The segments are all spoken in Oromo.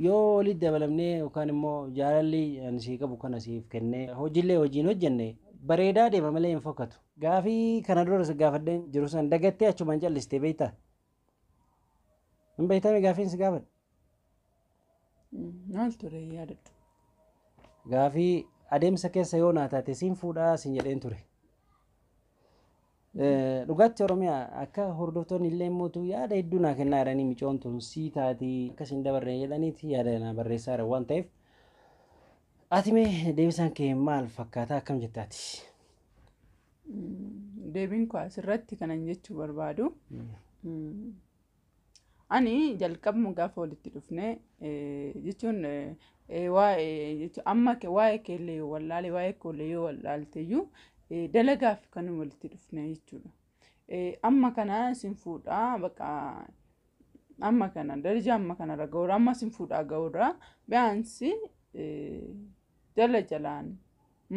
Yoo walitti dabalamnee yookaan immoo jaalalli ani sii qabu kana siif kennee hojiilee hojiin hojjenne bareedaa deema malee hin fokkatu. Gaafii kana dura gaafadheen jiru san dagattee achumaan callistee beektaa? Hin beektame gaafiin si gaafadhe? Maal ture yaadadhu? Gaafii adeemsa keessa yoo naa taate siin fuudhaa siin jedheen ture. Dhugaatti Oromiyaa akka hordoftoonni illee mootu yaada hedduu naa kennaa jedhanii micoon tun sii taatii akkas hin dabarre jedhaniiti yaada naa barreessaa jiran waan ta'eef. Ati mee deebisaan kee maal fakkaataa akkam jettaati? Deebiin koo asirratti kanan jechuu barbaadu. Ani jalqabuma gaafa walitti dhufne jechuun waa'ee amma waa'ee keellee yoo wallaale waa'ee koollee yoo wallaalteyyuu dalagaaf kan walitti dhufne jechuudha. Amma kana sin fuudhaa bakka amma kana darajaa amma kanarra ga'uudha amma sin fuudhaa ga'uudha biyaansi jala jalaan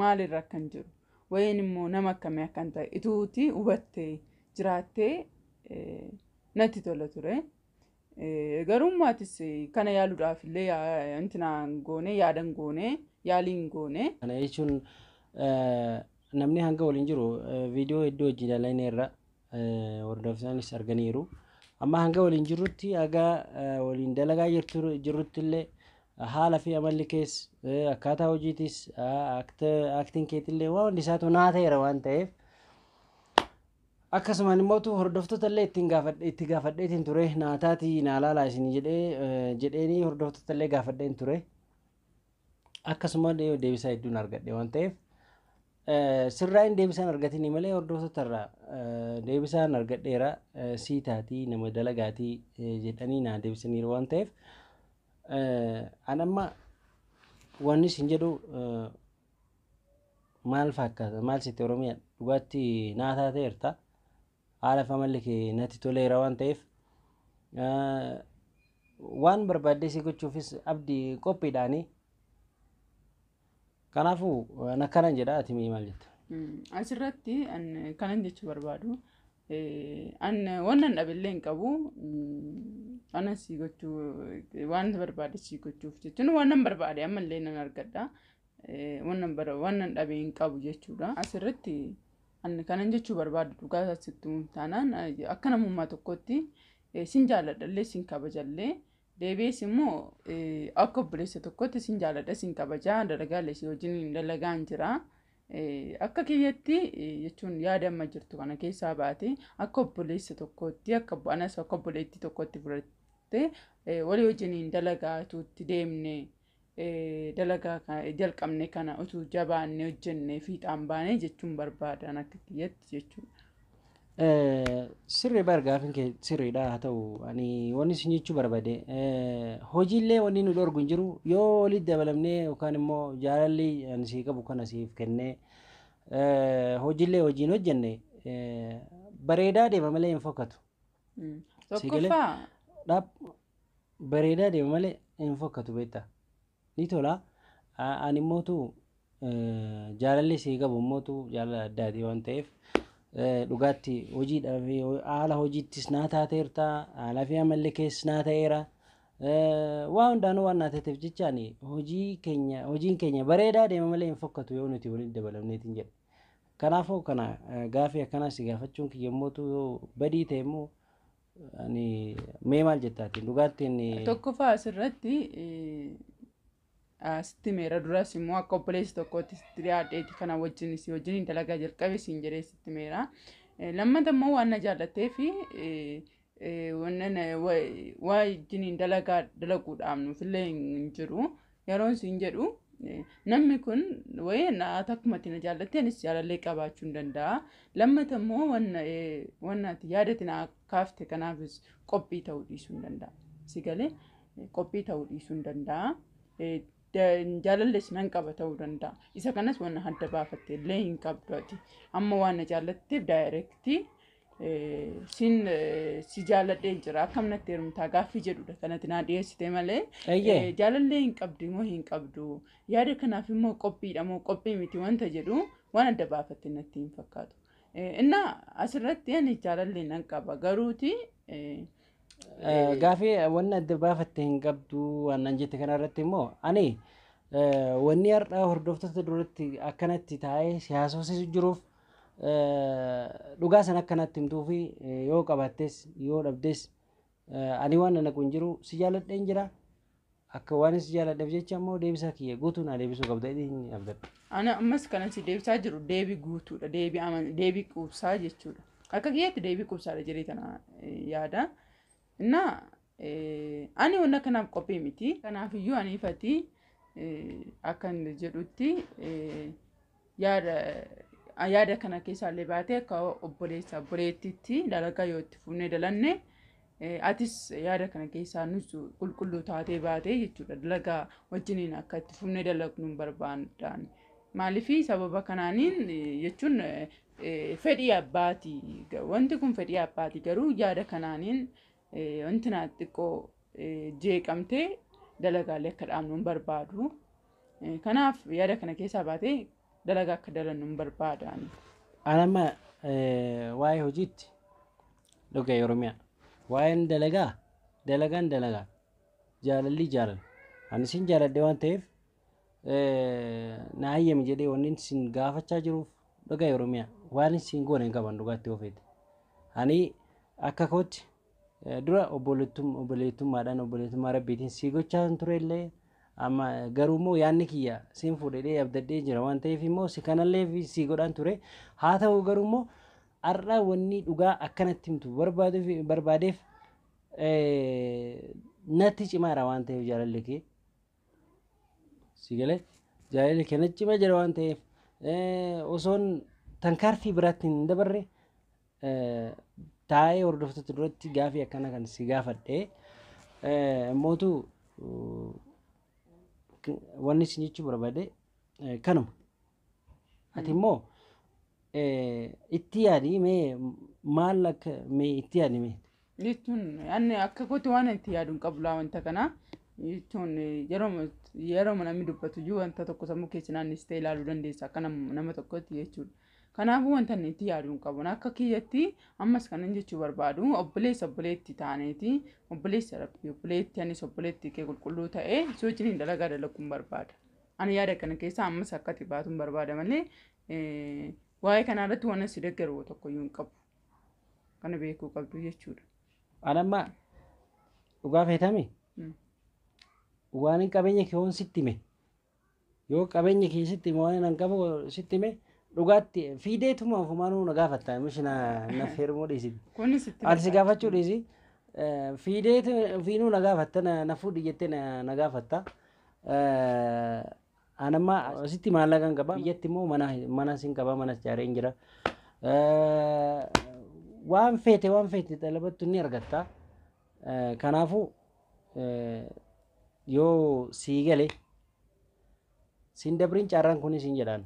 maalirra akkan jiru wayiin immoo nama akkamii akkan ta'e ituuti hubattee jiraattee natti tola ture. Garuu maatis kana yaaluudhaaf illee wanti naan goone yaadan goone yaaliin goone. Kana jechuun namni hanga waliin jiru viidiyoo hedduu hojii dalagneerra hordoftoonis arganiiru. Amma hanga waliin jirrutti haga waliin dalagaa jirrutti illee haala fi amalli kees akkaataa hojiitis aktiin keetillee waan hundi isaatu naa ta'eera waan ta'eef akkasumaan immoo hordoftoota illee ittiin gaafadhe itti gaafadheetiin ture naa taatii naa laalaa isin jedhee jedheenii hordoftoota illee gaafadheen ture. Akkasuma deebisaa hedduun argadhe waan ta'eef sirraa hin deebisaan argatini malee hordoftoota irraa deebisaan argadheera sii taatii nama dalagaatii jedhanii naa deebisaniiru waan ta'eef an amma wanni isin jedhu maal fakkaata maal sitti Oromiyaa dhugaatti naa taateerta haala fi amalli kee natti toleera waan ta'eef waan barbaaddee si gochuufis abdii qophiidhaanii. Kanaafuu an akkanan jedha ati mee maal jetta? Asirratti kanan jechuu barbaadu an wannan dhabillee hin qabu ana si gochuu waan barbaade si gochuuf jechuun wannan barbaade ammallee nan argadha wannan dhabe hin qabu jechuudha. Asirratti an kanan jechuu barbaadu dhugaa asitti taanaan akka namummaa tokkotti sin jaalladhallee sin kabajallee deebi'ees immoo akka obboleessa tokkotti sin jaalladha sin kabajaa dalagaalee si wajjin dalagaan jira. Akka kiyyatti jechuun yaada amma jirtu kana keessaa baate akka obboleessa tokkotti akka anas akka obboleettii tokkotti fudhatte walii wajjiniin dalagaa utuu deemne dalagaa jalqabne kana utuu jabaanne hojjenne fiixaan baane jechuun barbaadan akka kiyyatti jechuudha. Sirrii bar gaafiin kee sirriidha haa ta'u ani wanni isin jechuu barbaade hojiillee wanni nu dhorgu hin jiru yoo walitti dabalamnee yookaan immoo jaalalli ani sii qabu kana siif kennee hojiillee hojiin hojjenne bareedaa deema malee hin fokkatu. Tokkoffaa bareedaa deema malee hin fokkatu beektaa ni tola ani immootu jaalalli sii qabu immootu jaalala addaati waan ta'eef. Dhugaatti hojiidhaaf haala hojiittis naa taateerta haala fi amalli kees naa ta'eera waa hundaanuu waan naa taateef jechaan hojiin keenya bareedaa deema malee hin fokkatu yoo nuti walitti dabalamneetiin jedhe. Kanaafuu kana gaafii akkanaa si gaafachuun kiyya immootu yoo badii ta'e immoo ani mee maal jettaatiin dhugaattiin. Tokkoffaa asirratti sitti meera duras immoo akka obboleessa tokkootti sitti dhiyaadheeti kana wajjin si wajjin dalagaa jalqabe siin jedhee sitti meera. Lammata immoo waan na jaallattee fi wajjiniin dalagaa dalaguudhaaf nuufillee hin jiru. Yeroon siin jedhu namni kun wayii akkuma na jaallatte anis jaalallee qabaachuu hin danda'a. Lammata immoo wanna ati yaadati na kaafte kanaafis qophii ta'uu dhiisuu hin danda'a. Si galee qophii ta'uu dhiisuu hin danda'a. Jaalallees nan qaba ta'uu danda'a. Isa kanas wanna adda baafatte illee hin qabdu ati. Amma waan na jaallatteef daayirektii sin si jaalladheen jira akkam natti heerumtaa gaaffii jedhudha kanatti naa dhiyeessite malee jaalallee hin qabdu moo hin qabdu yaada kanaaf immoo qophiidha moo qophii miti wanta jedhu waan adda baafatte natti hin fakkaatu. Innaa asirratti ani jaalallee nan qaba garuuti Gaafii wanni adda baafatte hin qabdu waan nan jette kanarratti immoo ani wanni har'a hordoftoota duratti akkanatti taa'ee si haasofsiisu jiruuf dhugaa san akkanatti himtuu fi yoo qabaattes yoo dhabdes ani waan na naqu hin jiru, si jaaladheen jira. Akka waan si jaaladheef jecha immoo deebisaa kiyya guutuu naa deebisuu qabda jedhee abdadha. Ana ammas kanan si deebisaa jiru deebii guutuudha. Deebii quubsaa jechuudha. Akka kiyyaatti deebii quubsaadha jedhee tana yaada. Innaa ani wanna kanaaf qophii miti. Kanaafiyyuu ani ifati akka inni jedhutti yaada kana keessaallee baatee akka obboleessa obboleettiitti dalagaa yoo itti fufnee dalanne, atis yaada kana keessaa nus qulqulluu taatee baatee jechuudha. Dalagaa wajjiniin akka itti fufnee dalagnu hin barbaadan. Maaliifii sababa kanaaniin jechuun fedhii abbaati. Wanti kun fedhii abbaati, garuu yaada kanaaniin wanti naa xiqqoo jeeqamtee dalagaalee akka dhaabnu hin barbaadu. Kanaaf yaada kana keessaa baatee dalagaa akka dalannu hin barbaadaan. Ani amma waa'ee hojiitti dhugee Oromiyaa. Waa'een dalagaa, dalagaan dalagaa, jaalalli jaalala. Ani sin jaaladhe waan ta'eef na hayyami jedhee wanni sin gaafachaa jiruuf, dhugaa Oromiyaa, waan sin goone hin qaban dhugaatti yoo feete. Ani akka kootti dura obboleettummaadhaan, obboleettummaa rabbiitiin si gochaa ture illee, amma garuu immoo yaadni kiyya siin fuudhee abdadhee jira waan ta'eef immoo si kanallee si godhaan ture. Haa ta'u garuu immoo har'a wanni dhugaa akkanatti himtu barbaadeef natti cimaadha waan ta'eef, jaalalli kee si galee, jaalalli kee natti cimaa jira waan ta'eef, osoon tankaarfii biraatti hin dabarre taa'ee hordoftoota duratti gaafii akkana kan si gaafadhe mootu wanni isin jechuu barbaade kanuma. Ati immoo itti yaadi mee, maal akka mee itti yaadi mee. Jechuun ani akka kootti waan itti yaadu hin qabu laa wanta kana. Jechuun yeroo namni dubbatu iyyuu wanta tokko sammuu keessa naannessitee ilaaluu dandeessa akka nama tokkotti jechuudha. Kanaafuu wanta inni itti yaadu hin qabu. Akka kiyyatti ammas kanan jechuu barbaadu, obboleessa obboleetti taaneeti, obboleessa rabbi obboleetti, anis obboleetti kee qulqulluu ta'ee si wajjiniin dalagaa dalaguun barbaada. Ani yaada kana keessa ammas akka ati baatu hin barbaada malee waa'ee kanaa irratti waan si deeggaru tokkoyyuu hin qabu. Kana beekuu qabdu jechuudha. Ani amma dhugaa feetami waan hin qabeenya kee hoon sitti hime, yoo qabeenya kee sitti hime, waan hin qabu sitti hime, dhugaatti fiideetuma ofumaanuu na gaafatta mishi na heerumuu dhiisiti. Kunis itti Ani si gaafachuu dhiisi, fiideetu fiinuu na gaafatta, na fuudhi jettee na gaafatta. Ani amma asitti maallaqa hin qaba, biyyatti immoo mana sin qaba, manas ijaaree hin jira. Waan feete xalabattu ni argatta. Kanaafuu yoo sii gale siin dabriin carraan kunis hin jedhaan.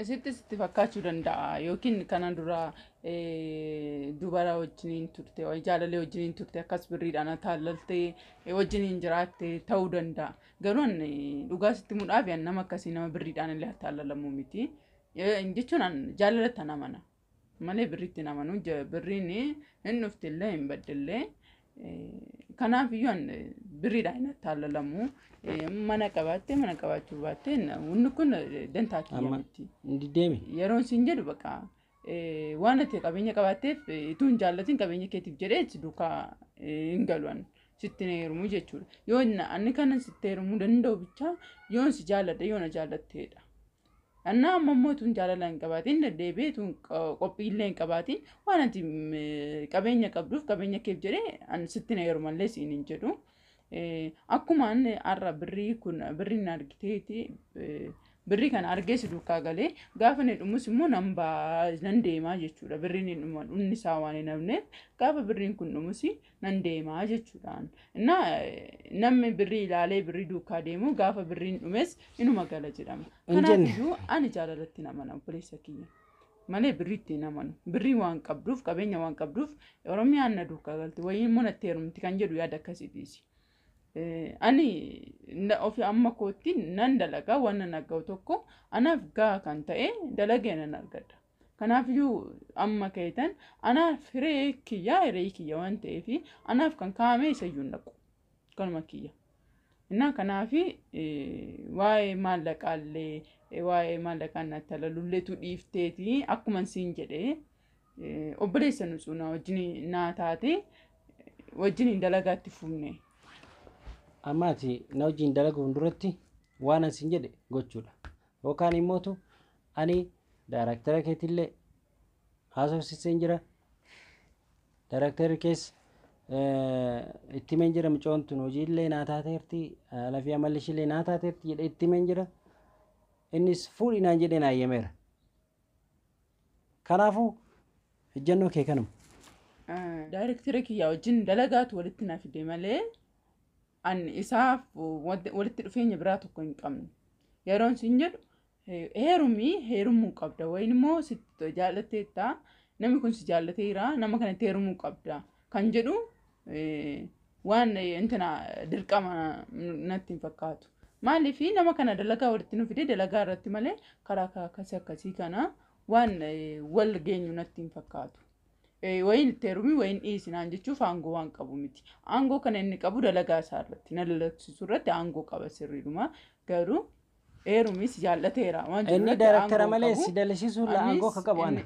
Sitti sitti fakkaachuu danda'a, yookiin kana dura dubara wajjiniin turte, jaalalee wajjiniin turte, akkas birriidhaan taallaltee wajjiniin jiraatte ta'uu danda'a. Garuu ani dhugaa sitti muudhaaf nama akkasii nama birriidhaan illee taallalamuu miti. Jechuun ani jaalalatti amana malee birriitti hin amanu. Birriin hin dhufti illee hin baddillee. Kanaaf iyyuu ani birriidhaan hin taalalamu. Mana qabaattee mana qabaachuu baattee wanni kun dantaa kiyya miti. Diddeemi. Yeroon siin jedhu bakka waan ati qabeenya qabaatteef utuu hin jaallatin qabeenya keetiif jedhee si duukaa hin galu, ani sitti hin heerumuu jechuudha. Yoo ani kana sitti heerumuu danda'u bicha yoon si jaalladhe, yoo na jaallatteedha. Annaa amma immoo tun jaalala hin qabaatin, deddeebi'ee tun qophiillee hin qabaatin, waan ati qabeenya qabduuf qabeenya keef jedhee ani sitti na heerumallee siin hin jedhu. Akkuma inni har'a birrii kun birriin argiteeti, birrii kana argee si duukaa galee, gaafa inni dhumus immoo nan baa nan deemaa jechuudha. Birriin hin dhuma, dhumni isaa waan hin hafneef gaafa birriin kun dhumus nan deemaa jechuudha. Innaa namni birrii ilaalee birrii duukaa deemu gaafa birriin dhumes inuma gala jedhama. Hin jenne. Kanaafiyyuu ani jaalalatti hin amana obboleessa kiyya. Malee birriitti hin amanu. Birrii waan qabduuf, qabeenya waan qabduuf Oromiyaan na duukaa galti wayii immoo natti heerumti kan jedhu yaada akkasii dhiisi. Ani ofii amma kootti nan dalagaa, waan nan argamu tokko anaaf gahaa kan ta'e dalagee nan argadha. Kanaafiyyuu amma ka'etan anaaf hiree kiyyaa hiree kiyya waan ta'eef anaaf kan kaa'ame isayyuu hin dhaqu. Kanuma kiyya. Innaa kanaafi waa'ee maallaqaallee waa'ee maallaqaa natti alalulleetu dhiifteeti akkuma siin jedhee obboleessa nutsuu na wajjin naa taate wajjin dalagaatti fufne. Amma ati na wajjin dalaguun duratti waan asin jedhe gochuudha. Yookaan immootu ani daaraktara keetillee haasofsiiseen jira. Daaraktari kees itti himeen jira, mucoon tun hojiillee naa taateerti, lafii amalli ishiillee naa taateerti jedhee itti himeen jira. Innis fuudhi naan jedhee naa ayyameera. Kanaafuu ejjennoo kee kanuma. Daayirektara kiyyaa wajjin dalagaatu walitti na fide malee ani isaaf walitti dhufeenya biraa tokko hin qabne. Yeroon siin jedhu heerumii heerumuu qabda wayin immoo si jaallatteetta, namni kun si jaallateera, nama kanatti heerumuu qabda kan jedhu waan intina dirqama natti hin fakkaatu. Maaliif nama kana dalagaa walitti nu fide dalagaa irratti malee karaa akkasii akkasii kana waan wal geenyu natti hin fakkaatu. Wayin itti heerumii wayin dhiisinaan jechuuf aangoo waan qabu miti. Aangoo kana inni qabu dalagaa isaa irratti na dalagsiisuu irratti aangoo qaba sirriidhuma. Garuu heerumis jaallateera waan jedhu Inni irratti daayirektara aangoo malee qabu. si dalasiisuu aangoo Anis ka qabu ana.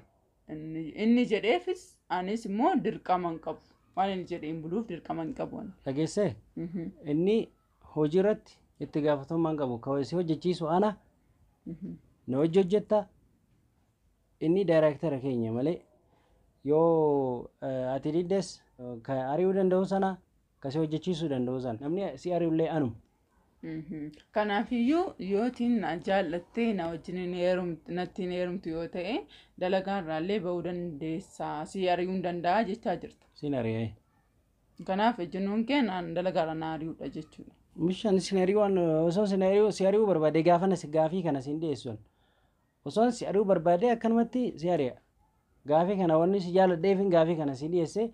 Inni jedheefis anis immoo dirqama hin qabu. Waan inni jedhee hin buluuf dirqama hin qabu ani. Dhageessee inni hojii irratti itti gaafatamummaa hin qabu. Ka si hojjechiisu ana, na hojii hojjetta. Inni daayirektara keenya malee yoo ati diddes ka ari'uu danda'u sana, ka si hojjechiisuu danda'u sana. Namni si ari'ullee anuma. Kanaafiyyuu yootiin na jaallattee na wajjin natti hin heerumtu yoo ta'e dalagaa irraallee ba'uu dandeessaa, si ari'uu hin danda'a jechaa jirta. Sin ari'ee. Kanaaf ejjennoon kee naan dalagaa irra na ari'uudha jechuudha. Bishaan sin ari'uu osoo sin ari'uu si ari'uu barbaade gaafa na gaafii kana sin dhiyeessuun. Osoo si ari'uu barbaade akkanumatti si ari'a. Gaafii kana wanni si jaalladheefin gaafii kana si dhiyeesse,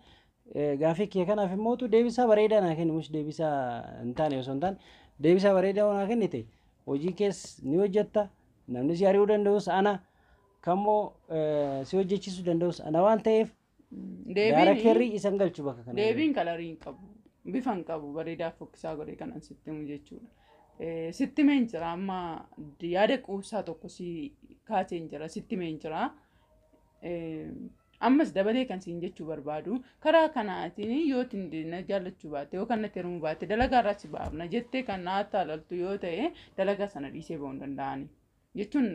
gaafii kee kanaaf immootu deebisaa bareedaa naa kenni, mus deebisaa hin taane osoo hin taane deebisaa bareedaa naa kennite hojii kees ni hojjetta, namni si ari'uu danda'us ana, kammoo si hojjechiisuu danda'us ana waan ta'eef daarakteerri isan galchu bakka kana. Deebiin kalarii hin qabu, bifa hin qabu, bareedaa fokkisaa godhee kanan sitti himu jechuudha. Sitti himeen jira, amma yaada quubsaa tokko si kaaseen jira, sitti himeen jira. Ammas dabalee kan siin jechuu barbaadu karaa kanaatiin yoo na jaallachuu baatte yookaan natti heerumuu baatte dalagaa irraa si baafna jettee kan na attaalaltu yoo ta'e dalagaa sana dhiisee ba'uu hin danda'ani. Jechuun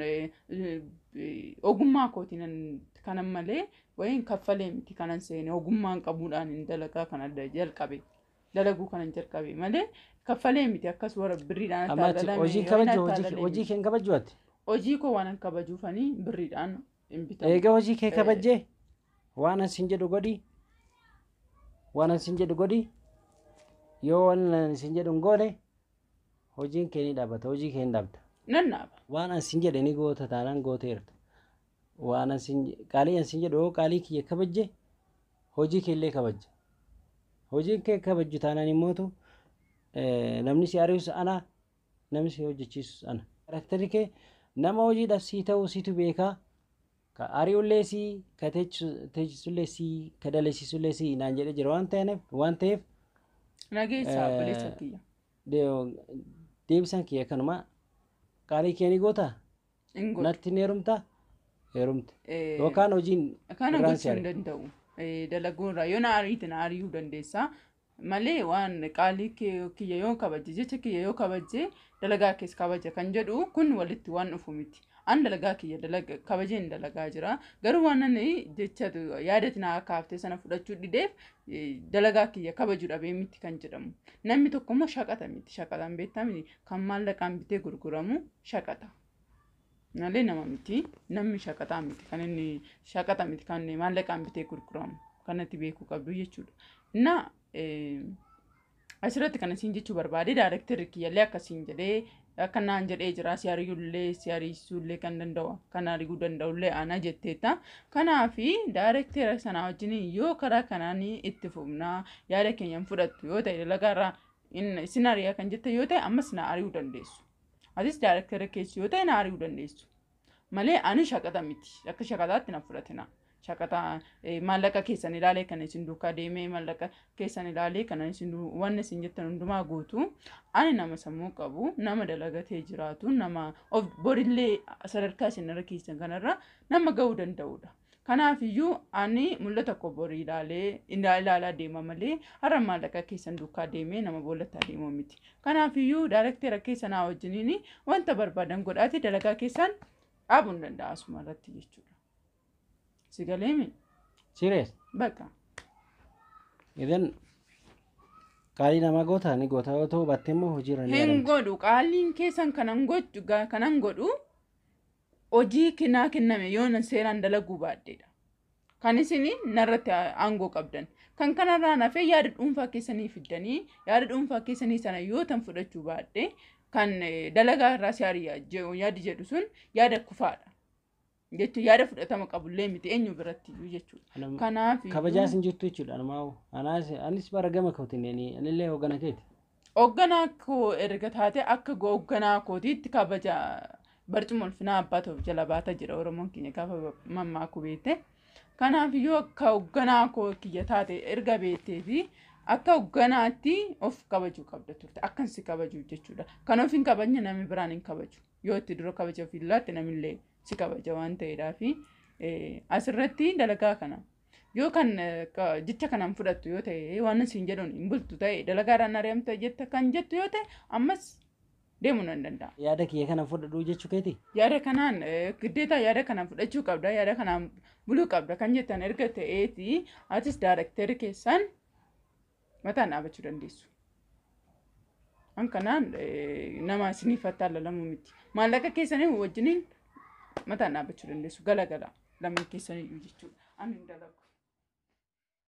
ogummaa kootiin kanan malee wayin kaffalee miti kanan seene, ogummaan qabuudhaan hin dalagaa kana jalqabe. Dalaguu kanan jalqabe malee kaffalee miti akkas warra birriidhaan Amma ati attaalalame hojii wayin kabaju attaalalame hojii miti. kee hin kabajju ati. Hojii koo waan kabajuufanii birriidhaan hin bitamu. Egaa hojii kee kabajjee waan asin jedhu godhi, waan asin jedhu godhi, yoo waan asin jedhu hin goone hojiin kee ni dhaabbata, hojii kee hin dhabda. Nan dhaaba. Waan asin jedhe ni goota taanaan gooteerta. Waan asin qaalii asin jedhu yoo qaalii kiyya kabajje hojii kee illee kabajja. Hojiin kee kabajju taanaan immootu namni si ari'us ana, namni si hojjechiisus ana. Karakterri kee nama hojiidhaaf sii ta'uu situ beekaa. Ka ari'ullee sii, ka teechisullee sii, ka dalasiisullee sii naan jedhee jira waan ta'eef Nageessaa obboleessa kiyya. Deebisaan kiyya kanuma, qaalii kee ni gootaa? Hin godhu. Natti ni heerumtaa? Heerumte. Yookaan hojiin Kana irraan si gochuu hin ari'a. danda'u. Dalaguu irraa yoo na ariite na ari'uu dandeessa. Malee waan qaalii kiyya yoo kabajje, jecha kiyya yoo kabajje dalagaa kees kabaja kan jedhu kun walitti waan dhufu miti. An dalagaa kiyya kabajeen dalagaa jira. Garuu waan ani jecha yaadati naa kaaftee sana fudhachuu dideef dalagaa kiyya kabaju dhabee miti kan jedhamu. Namni tokko immoo shaqata miti. Shaqataan beektaa miti kan maallaqaan bitee gurguramu shaqata. Malee nama miti. Namni shaqataa miti. Kan inni shaqata miti kan maallaqaan bitee gurguramu. Kanatti beekuu qabdu jechuudha. Innaa asirratti kan isin jechuu barbaade daayirektarri kiyyallee akkasiin jedhee akka naan jedhee jira, si ari'ullee si ari'isuullee kan danda'u kan ari'uu danda'ullee ana jetteetta. Kanaafi daayirektara sanaa wajjin yoo karaa kanaan itti fufnaa yaada keenya hin fudhattu yoo ta'e dalagaa irraa isin ari'a kan jette yoo ta'e ammas na ari'uu dandeessu. Atis daayirektara keessi yoo ta'e na ari'uu dandeessu. Malee ani shaqaxa miti. Akka shaqaxaatti na fudhatina. Shaqaxa maallaqa keessan ilaalee kan isin duukaa deemee, maallaqa keessan ilaalee kan isin waan isin jettan hundumaa guutu. Ani nama sammuu qabu, nama dalagatee jiraatu, nama of borillee sadarkaa isin irra keessan kanarra nama ga'uu danda'udha. Kanaafiyyuu ani mul'ata koo borii ilaalee ilaalaa deema malee har'a maallaqa keessan duukaa deemee nama boollataa deemuu miti. Kanaafiyyuu daayirektera keessan haa wajjiniin wanta barbaadan godhaati, dalagaa keessan dhaabuu hin danda'a asuma irratti jechuudha. Si galeemi? Serious? Bakka. Idan qaalii namaa goota ni goota, yoo ta'u baatte immoo hojiirra ni Hin yaadamta. godhu. Qaaliin keessan kanan gochu kanan godhu hojii kinaa kenname yoo nan seeraan dalaguu baadheedha. Kan isin narratti aangoo qabdan. Kan kanarraa nafee yaada dhuunfaa keessanii fiddanii, yaada dhuunfaa keessanii sana yoo tan fudhachuu baadhe, kan dalagaa irraa si ari'a yaadi jedhu sun yaada kufaadha. Jechuun yaada fudhatama qabullee miti eenyu biratti iyyuu jechuudha. Kanaaf Kabajaas hin jirtu jechuudha anumaa. Anaas anis bara gama kootiin anillee hoogana keeti. Hoogganaa koo erga taate, akka hoogganaa kootiitti kabaja barcuma ulfinaa abbaa ta'uuf jala baata jira Oromoon keenya gaafa mammaaku beekte. Kanaaf iyyuu akka hoogganaa koo kiyya taate erga beektee fi akka hoogganaatti of kabajuu qabda turte, akkan si kabajuu jechuudha. Kan of hin kabajne namni biraan hin kabaju. Yoo itti dura kabaja ofii laatte, namillee si kabaja waan ta'eedhaafi asirratti dalagaa kana yoo kan jecha kanaan fudhattu yoo ta'e, waan isin jedhuun hin bultu ta'e, dalagaadhaan ari'amta jetta kan jettu yoo ta'e, ammas deemuu nan danda'a. Yaada kiyya kana fudhadhuu jechuu keeti? Yaada kanaan giddeetaa yaada kanaan fudhachuu qabda, yaada kanaan buluu qabda kan jettan erga ta'eeti, atis daarekteeri keessan mataan dhaabachuu dandeessu. An kanaan nama isiniif attaallalamuu miti. Maallaqa keessanii wajjiniin mataan dhaabbachuu dandeessu, galagala lamaan keessaniyyuu jechuudha. Ani hin dalagu.